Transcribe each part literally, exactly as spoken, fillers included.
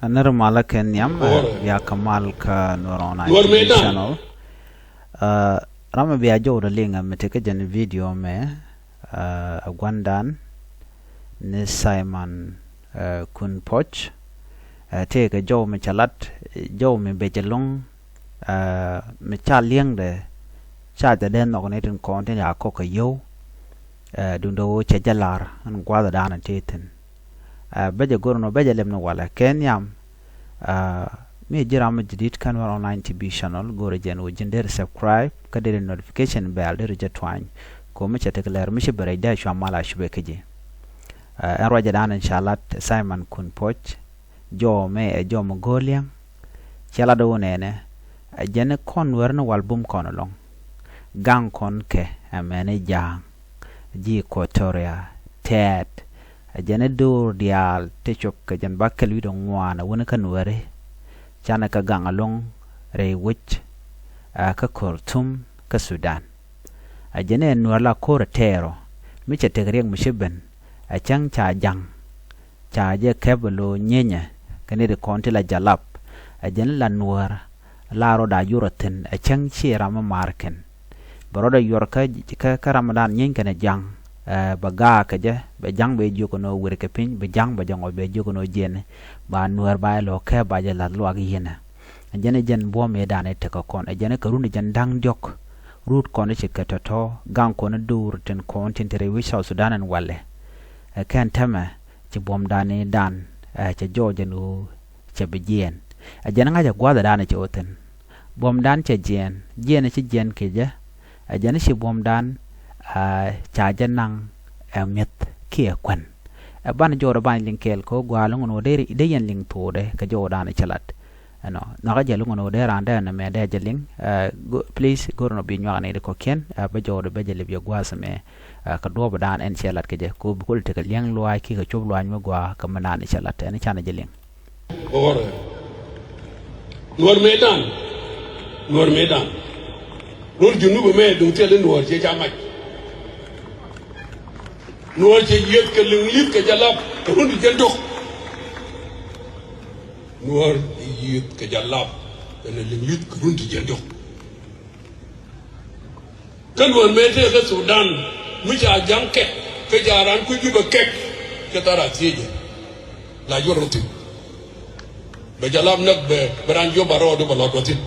Nir malä kɛ nhiam, ɛ, bia kɛ mal kä Nuɔr Online T V channel. Ɛ, ram mi bia jɔwdɛ liŋ, ɛ, mi te kä jɛn video mɛ, ɛ, ɛ gua̱ndan ni Simon, ɛ, Kun Puɔ̱c. Ɛ, tëëkɛ jɔw mi cɛ lat, jɔw mi bɛ jɛ lo̱ŋ, ɛ, mi ca liɛŋdɛ, ca jɛ dee nhɔk ni tin kɔn tin ya kɔk kɛ yio̱w. Ɛ, duundɛ ɣöö cɛ jɛ lar ɛn gua̱thdan tëë thi̱n. Ɛ, bä jɛ go̱r nɔ bä jɛ lɛm ni walɛ kɛ nhiam. Ɛ, mi ji̱ ram mi jadid kä Nuɔr Online T V channel, go̱rɛ jɛn ɣöö ji̱n deri subscribe kä deri notification bell deri jɛ tuany. Ko̱ mi cɛ tek lɛr mi ci bɛ rɛy dee cua mal a cupɛ kä ji̱. Ɛ, ɛn ruacɛ dan in ca lat Simon Kun Puɔ̱c, jɔw mɛ ɛ jɔw mɛ go̱o̱r liɛŋ. Cɛ lat ɣöö nɛnɛ, ɛ jɛn kɔn Nuɛr ni wal bum kɔn ɛlɔ̱ŋ. Gaŋ kɔn kɛ ɛmɛni Ja̱a̱ŋ, ji̱ Equatoria, Tɛɛt. Ɛ jɛn do̱r diaal ti cop kɛ jɛn ba kɛl wi̱cdɛ ŋuan ɛ wuni kä Nuɛri. Canɛ kɛ gaŋ ɛlɔ̱ŋ rɛy wec, ɛ, kä Khartoum kä Sudan. Ɛ jɛn ɛ Nuɛr la ko̱r ɛ tɛɛr ɔ, mi cɛ tek riɛk mi ci ben, ɛ cäŋ ca Ja̱ŋ, ca jɛ kɛp ɛ lo̱ nyienyɛ kɛ nit kɔn ti la Jalap. Ɛ jɛn la Nuɛr la rɔ da yur ɛ thi̱n, ɛ cäŋ ci ram mi mar kɛn. Bɛ rɔ da yuɔr kä, kä, kä ram dan nyieeny kɛn ɛ Ja̱ŋ, ɛ, bɛ gaak kɛ jɛ, bɛ Ja̱ŋ bɛ jiök kɛ nɔ wir kɛ piny, bɛ Ja̱ŋ bɛ jɛ ŋɔc bɛ jiök kɛ nɔ jiɛn, ba Nuɛr ba jɛ lo̱ kɛp ba jɛ lath luak yienɛ. Ɛ jɛn ɛ jɛn buɔ̱m ëë dan ɛ tekɛ kɔn, ɛ jɛn ɛ kɛ run ɛ jɛn da̱ŋ diɔ̱k, rut kɔn ɛ ce̱tkɛ tɔ̱tɔ̱, gaŋ kɔn ɛ do̱r tin kɔn tin te rɛy wi̱c South Sudan ɛn walɛ. Ɛ kɛn täämɛ, ci buɔ̱mdan i̱ dan, ɛ, cɛ jɔɔc ɛn ɣöö cɛ bi jiɛɛn. Ɛ jɛn ŋa̱c ɛ gua̱a̱th ɛ dan ɛ cɛ wä thi̱n. Buɔ̱mdan cɛ jiɛɛn, jiɛɛn ɛ ci jiɛɛn kecɛ. Ɛ jɛn ci buɔ̱mdan, ɛ, ca jɛ naŋ ɛ mi̱eth kiɛ kuän. Ɛ banɛ jɔɔr ɛ banɛ liŋ kɛɛl kɛ ɣöö gua̱a̱ luŋ ɛn ɣöö dee, dee yɛn liŋ thuɔɔdɛ kɛ jɔɔdan ɛ cɛ lat. Ɛnɔ, nhɔakä jɛ luŋ ɛn ɣöö dee raan dee ɛn ɛmɛ dee jɛ liŋ, ɛ, go-, please, go̱r ɛn ɣöö bi nyuak nɛy ti kɔ̱kiɛn, ɛ, bä jɔɔdɛ bä jɛ lip yɛ gua̱a̱th ɛmɛ, ɛ, kɛ duɔ̱ɔ̱pdan ɛn cɛ lat kɛ jɛ, kɛ ɣöö bi kulɛ tekɛ liɛŋ luaac kiɛ kɛ cop luaac mi gɔaa kɛ mi naan cɛ lat, ɛn canɛ jɛ liŋ. Ɣɔrɛ. Nuɔr mëëdan. Nuɔr mëëdan. Nuɔr Junub ɛmɛ duŋ thil i̱ Nuɔr ciɛ ca mac. Nuɔr ciɛ yiëëth kɛ liŋ li̱th kɛ Jalap kɛ run ti jiɛn diɔ̱k. Nuɔr ciɛ yiëëth kɛ Jalap kɛnɛ liŋ li̱th kɛ run ti jiɛn diɔ̱k. Kä Nuɔr mëë tëë kä Sudan mi ca Ja̱ŋ kɛk kä ca raan kui̱ Jubɛ kɛk. Cɛ thar a thiecɛ la juɔr rɔ thi̱n. Bɛ Jalap näk bɛ, bɛ raan Jubɛ rɔɔdu bɛ lɔt wä thi̱n.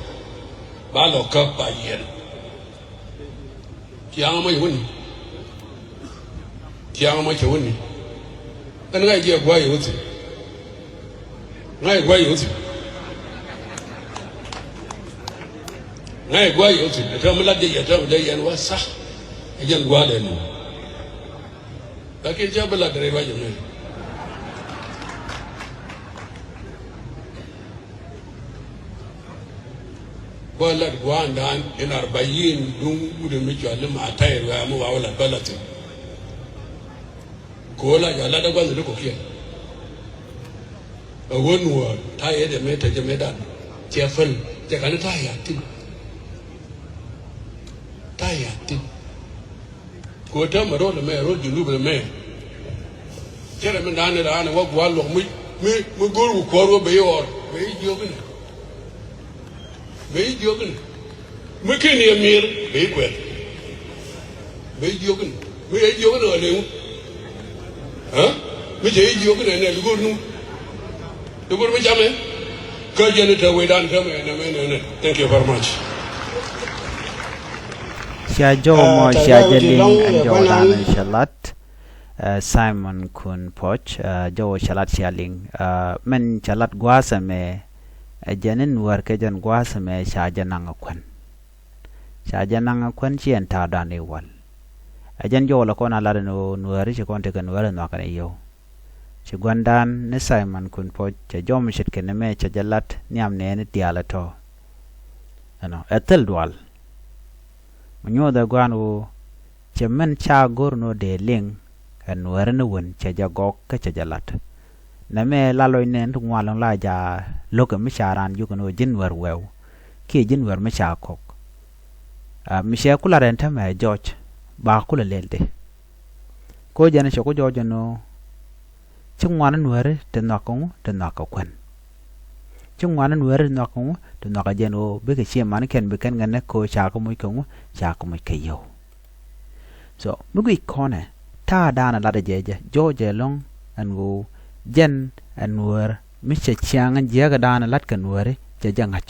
Ba lɔ käp ba yiɛn. Ciaŋ ɛmɔ cɛ wä ni. Ciaŋ ɛmɔ cɛ wä ni. Ɛn ŋa̱c jɛ gua̱a̱c yɛ wä thi̱n. Ŋa̱c gua̱a̱c yɛ wä thi̱n. Ŋa̱c gua̱a̱c yɛ wä thi̱n. Ɛ täämɛ lat jɛ yɛ täämɛ dee yɛn wä sa̱. Ɛ jɛn gua̱a̱c dee ni. Lakin cä bi lat rɛy ruac ɛmɛ. Kuɛ lat gua̱a̱ndan in arbayin duŋ wut in mi cual ni ma tayir wɛ mi wa wä lat bä lat thi̱n. Kɛ ɣöö la jɔak lat dee gua̱th ni kɔ̱kiɛn. Ɛ ɣöö Nuɔ̱ɔ̱r ta̱a̱ yɛ jɛ mëë te jɛ mëë dan. Cɛ päl jɛ ka̱n ta̱a̱ ya̱a̱ thi̱n. Ta̱a̱ ya̱a̱ thi̱n. Kɛ ɣöö täämɛ ro̱l ɛmɛ, ro̱l Junub ɛmɛ. Cɛ rɛ mi naan ni raan ɛ wä gua̱a̱r luɔ̱k mi, mi, mi go̱o̱r ku kuäär wä ben i̱ ɣɔr, ben i̱ jiök inɛ. Ben i̱ jiök inɛ. Mi ken yɛ mi̱i̱r ben i̱ kuɛth. Ben i̱ jiök inɛ. Mi yɛ i̱ jiök inɛ ɣän ɛ ŋu? Ɛ? Mi cɛ i̱ jiök inɛ nɛ lukur nu. Lukur mi camɛ. Kä jɛn i̱ te wecdan täämɛ nɛ mɛ nɛ nɛ. Thank you very much. Cia jɔw mɔ cia jɛ liŋ ɛn jɔwdan cɛ lat. Ɛ, Simon Kun Puɔc, ɛ, jɔw cɛ lat cia liŋ. Ɛ, mɛn cɛ lat gua̱a̱th ɛmɛ, ɛ, jɛn in Nuäär kɛ jɛn gua̱a̱th ɛmɛ ca jɛ naŋ ɛ kuän. Ca jɛ naŋ ɛ kuän ci ɛn ta̱a̱dan i̱ wal. Ɛ jɛn jɔw lɛ kɔn a lat ɛn ɣöö Nuääri ci kɔn tekɛ Nuäär ɛ nhɔakɛ ni yio̱w. Ci gua̱ndan ni Simon Kun Puɔc cɛ jɔm ce̱tkɛ ni mɛ cɛ jɛ lat nhiam nɛɛni diaal ɛ tɔ̱. Ɛnɔ, ɛ thil dual. Mi nyuɔthɛ gua̱a̱n ɣöö cɛ mɛn ca go̱r ni ɣöö dee liŋ ɛ Nuääri ni wän cɛ jɛ gɔk kä cɛ jɛ lat. Nɛmɛ la lɔc nɛn ti ŋuan lɔ̱ŋ la ja̱ lo̱kɛ mi ca raan jiök ni ɣöö ji̱n Nuäär wɛw kiɛ ji̱n Nuäär mi ca kɔk. A, mi cɛ ku lat ɛn täämɛ ɛ jɔc ba kulɛ lɛl di. Kä jɛn cɛ ku jɔc ɛn ɣöö ci ŋuan Nuääri ti nhɔakä ŋu, ti nhɔakä kuän. Ci ŋuan ni Nuääri ti nhɔak kɛ ŋu, ti nhɔak kɛ jɛn ɣöö bikɛ ciɛ man kɛn bi kɛn kɛ näk kɛ ɣöö ca kɛ moc kɛ ŋu, ca kɛ moc kɛ yio̱w. So mi guic kɔnɛ ta̱a̱ da̱a̱n ɛ lat ɛ jɛ jɛ jɔw jɛ ɛlɔ̱ŋ ɛn ɣöö jɛn ɛ Nuäär mi cɛ ciaŋ jiäkä da̱a̱n ɛ lat kɛ Nuääri cɛ jɛ ŋa̱c.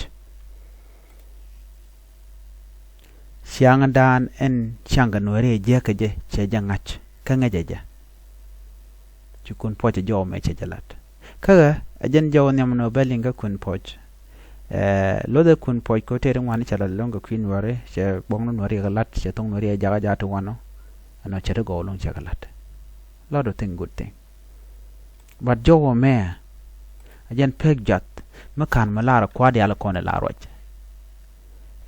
Ciaŋ da̱a̱n ɛn ciaŋ kɛ Nuääri ɛ jiäkä jɛ cɛ jɛ ŋa̱c kä ŋäcɛ jɛ. Ci Kun Puɔc ɛ jɔw mɛ cɛ jɛ lat. Kä ɣä ɛ jɛn jɔw nhiam nɔ bɛ liŋ kä Kun Puɔc. Ɛ luɔthɛ Kun Puɔc kɛ ɣöö tëë ti ŋuan cɛ lat ɛlɔ̱ŋ kɛ kui̱ Nuääri, cɛ buɔ̱ŋni Nuääri kɛ lat, cɛ thoŋ Nuääri ɛ jakä ja̱ ti wanɔ. Ɛnɔ cɛ ti gɔw ɛlɔ̱ŋ cɛ kɛ lat. Lot of thing good thing. But jɔw ɛmɛ ɛ jɛn pek juath mi ka̱n mi lar kua̱r diaal kɔn ɛ lar ruac.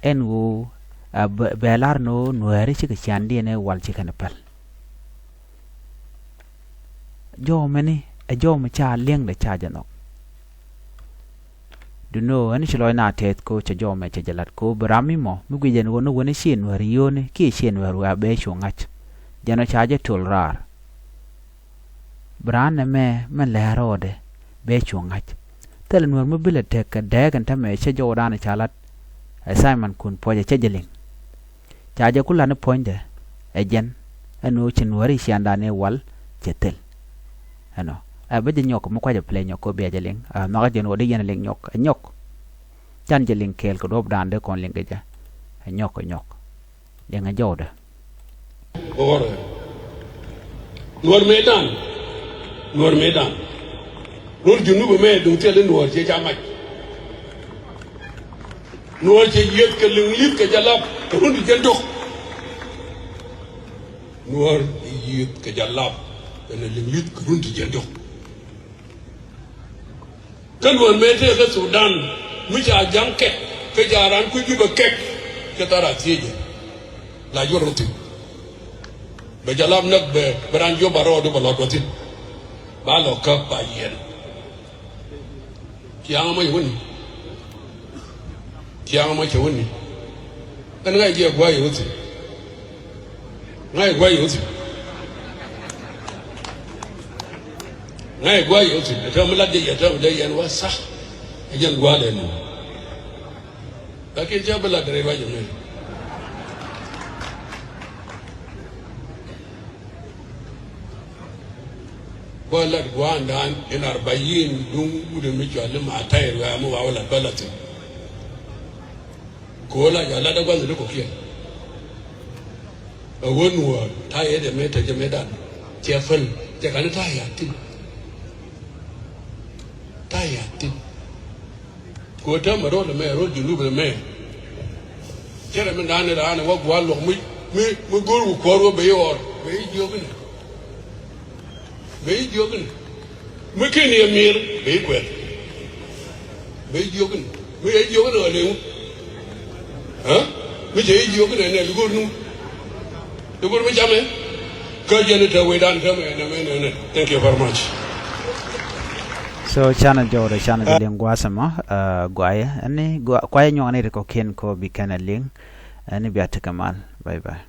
Ɛn ɣöö ɛ bɛ, bɛ lar ni ɣöö Nuääri cikɛ ciandiɛn ɛ wal cikɛ ni päl. Jɔw mɛni ɛ jɔw mi ca liɛŋdɛ ca jɛ nhɔk. Duŋni ɣöö ɛn ci lɔc na tɛth kɛ ɣöö cɛ jɔw mɛ cɛ jɛ lat kɛ ɣöö bi ram mi mɔ mi guic ɛn ɣöö ni wen ci Nuääri yio̱o̱ni kiɛ ci Nuääri wee a bɛ cu ŋa̱c. Jɛn ɔ ca jɛ tol raar. Bi raan nɛmɛ min lɛ̱̈ɛ̱̈ rɔɔdɛ bɛ cu ŋa̱c. Thilɛ Nuäär mi bi lɛ tek kɛ dääk ɛn täämɛ cä jɔwdan ca lat. Ɛ Simon Kun Puɔcɛ cä jɛ liŋ. Ca jɛ ku lat ni puɔ̱nydɛ ɛ jɛn ɛn ɣöö ci Nuääri ciandan ëë wal cɛ thil. Ɛnɔ ɛ bä jɛ nyɔk mi kuacɛ play nyɔk kɛ ɣöö bia jɛ liŋ. Ɛ nhɔakä jɛn ɣöö dee yɛn liŋ nyɔk ɛ nyɔk. Can jɛ liŋ kɛɛl kɛ duɔ̱ɔ̱pdan dee kɔn liŋ kɛ jɛ ɛ nyɔk ɛ nyɔk. Liŋ ɛ jɔwdɛ. Ɣɔrɛ. Nuɔr mëëdan. Nuɔr mëëdan. Nuɔr Junub mëë duŋ thil i̱ Nuɔr ciɛ ca mac. Nuɔr ciɛ yieth kɛ liŋ li̱th kɛ jɛ lap kɛ run ti jɛn diɔ̱k. Nuɔr ciɛ yieth kɛ jɛ lap kɛ liŋ li̱th kɛ run ti jɛn diɔ̱k. Kä luɔ̱n mëë tëë kä Thudan mi ca ja̱ŋ kɛk kä ca raan kui̱ Jubɛ kɛk. Cɛ thar a thiecɛ la juɔr rɔ thi̱n. Bɛ jɛ lap näk bɛ, bɛ raan jiɔp a rɔɔdu bɛ lɔt wä thi̱n. Ba lɔ käp ba yiɛn. Ciaŋ ɛmɔ cɛ wä ni. Ciaŋ ɛmɔ cɛ wä ni. Ɛn ŋa̱c jɛ gua̱a̱c yɛ wä thi̱n. Ŋa̱c gua̱a̱c yɛ wä thi̱n. Ŋa̱c gua̱a̱c yɛ wä thi̱n. Ɛ täämɛ lat jɛ yɛ täämɛ dee yɛn wä sa̱. Ɛ jɛn gua̱a̱c dee ni. Lakin cä bi lat dee ruac ɛmɛ. Bä lat gua̱a̱ndan in arbayin duŋ wut in mi cɔal ni ma tayir wee mi wa wä lat bä lat thi̱n. Kɛ ɣöö la jɔal lat dee gua̱th in dee kɔ̱kiɛn. Ɛ ɣöö nuɔ̱ɔ̱r ta̱yɛ dee mëë te jɛ mëëdan cɛ päl cɛ ka̱n ta̱yɛ a thi̱n. Ta̱yɛ a thi̱n. Kɛ ɣöö täämɛ ro̱l ɛmɛ ro̱l Junub ɛmɛ. Cɛ rɛ mi da̱a̱n ni raan ɛ wä gua̱a̱r luɔ̱k mi, mi, mi go̱o̱r ku kuäär wä ben i̱ ɣɔr ben i̱ jiök inɛ. Ben i̱ jiök inɛ. Mi ken yɛ mi̱i̱r ben i̱ kuɛth. Ben i̱ jiök inɛ. Mi yɛ i̱ jiök inɛ ɣän ɛ ŋu. Ɛ mi cɛ i̱ jiök inɛ nɛ lukur nu. Lukur mi camɛ. Kä jɛn i̱ te wecdan täämɛ nɛ mɛ nɛ nɛ. Thank you very much. So canɛ jɔwdɛ canɛ jɛ liŋ gua̱a̱th ɛmɔ, ɛ guayɛ ɛn ni guayɛ nyuakni ri kɔ̱kiɛn kɔ bi kɛn ɛ liŋ. Ɛn ni bia tekɛ mal. Bye bye.